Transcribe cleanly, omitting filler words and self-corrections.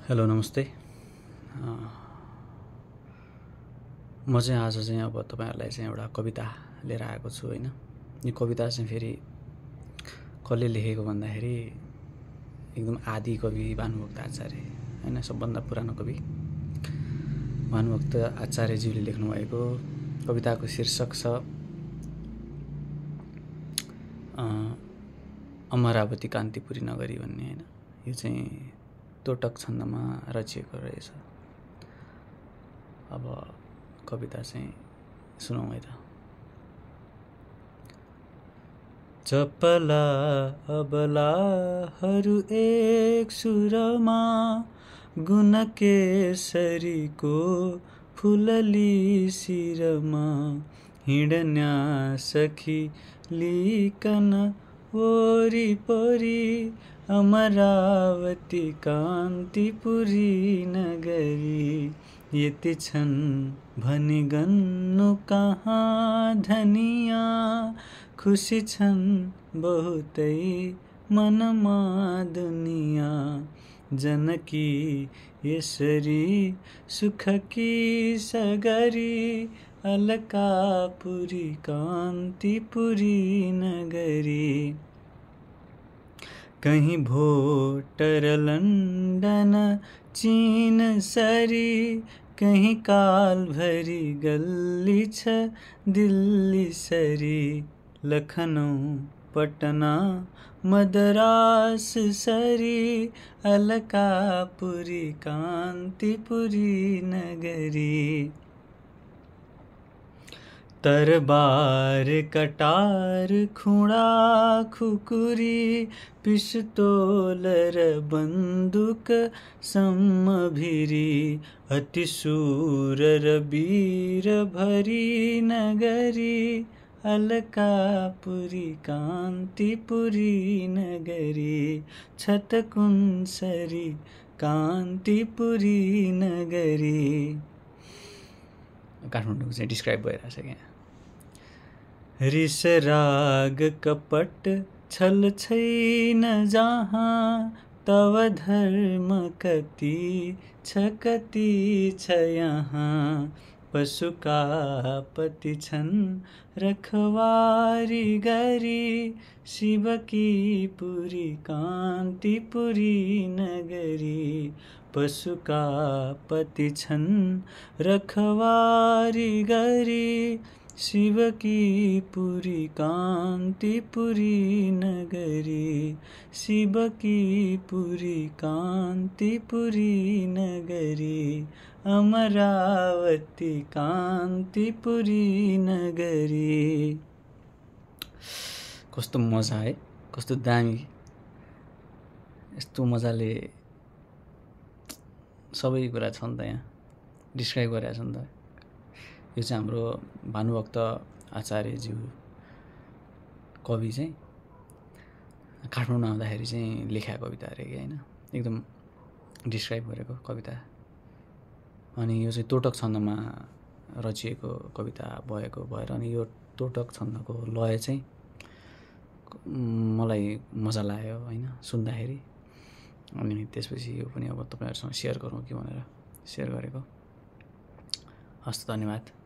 Hello नमस्ते। म चाहिँ आज चाहिँ अब तपाईहरुलाई चाहिँ एउटा कविता लिएर आएको छु हैन। यो कविता चाहिँ फेरि कसले लेखेको भन्दाखेरि एकदम आदि कवि भानुभक्त आचार्य हैन, सबभन्दा पुरानो कवि भानुभक्त आचार्यज्यूले लेख्नु भएको कविताको शीर्षक छ अमरावती कान्तिपुरी नगरी भन्ने हैन। यो चाहिँ तोटक छन्दमा रचिएको रहेछ। अब कविता चाहिँ सुनौँ है त। चपला अबलाहरू एक सुरमा गुणकेसरीको फुलली शिरमा हिँड्न्या सखी लिकन वरिपरि अमरावती कान्तिपुरी नगरी यति छन् भनी गन्नु कहाँ धनिया खुसी छन् बहुतै मनमा दुनिया जनकी यसरी सुखकी सगरी अलकापुरी कान्तिपुरी नगरी कहीं भोटर लंदन चीन सरी कहीं काल भरी गल्ली छ दिल्ली सरी लखनऊ पटना मद्रास सरी अलकापुरी कान्तिपुरी नगरी तरबार कटार खुड़ा खुकुरी पिस्तौल र बन्दुक सम्मभिरी अतिशूर र वीर भरी नगरी अलकापुरी कान्तिपुरी नगरी छतकुन्सरी कान्तिपुरी नगरी। काठमाडौँ चाहिँ डिस्क्राइब भइरहेछ क्या। रिस राग कपट छल छैन जहाँ तव धर्म कति छ यहाँ पशुका पति छन् रखवारी गरी शिवकी पुरी कान्तिपुरी नगरी पशुका पति छन् रखवारी गरी शिवकी पुरी कान्तिपुरी नगरी शिवकी पुरी कान्तिपुरी नगरी अमरावती कान्तिपुरी नगरी। कस्तो मजा है, कस्तो दामी, यस्तो मजाले सबै कुरा छ नि त यहाँ डिस्क्राइब गरेको छ नि त। यो चाहिँ हाम्रो भानुभक्त आचार्यज्यू कवि चाहिँ काठमाडौँ आउँदाखेरि चाहिँ लेखेको कविता अरे कि हैन, एकदम डिस्क्राइब गरेको कविता। अनि यो चाहिँ तोटक छन्दमा रचिएको कविता भएको भएर अनि यो तोटक छन्दको लय चाहिँ मलाई मजा लाग्यो हैन सुन्दाखेरि। अनि त्यसपछि यो पनि अब तपाईहरुसँग शेयर गरौँ कि भनेर शेयर गरेको। हस्त धन्यवाद।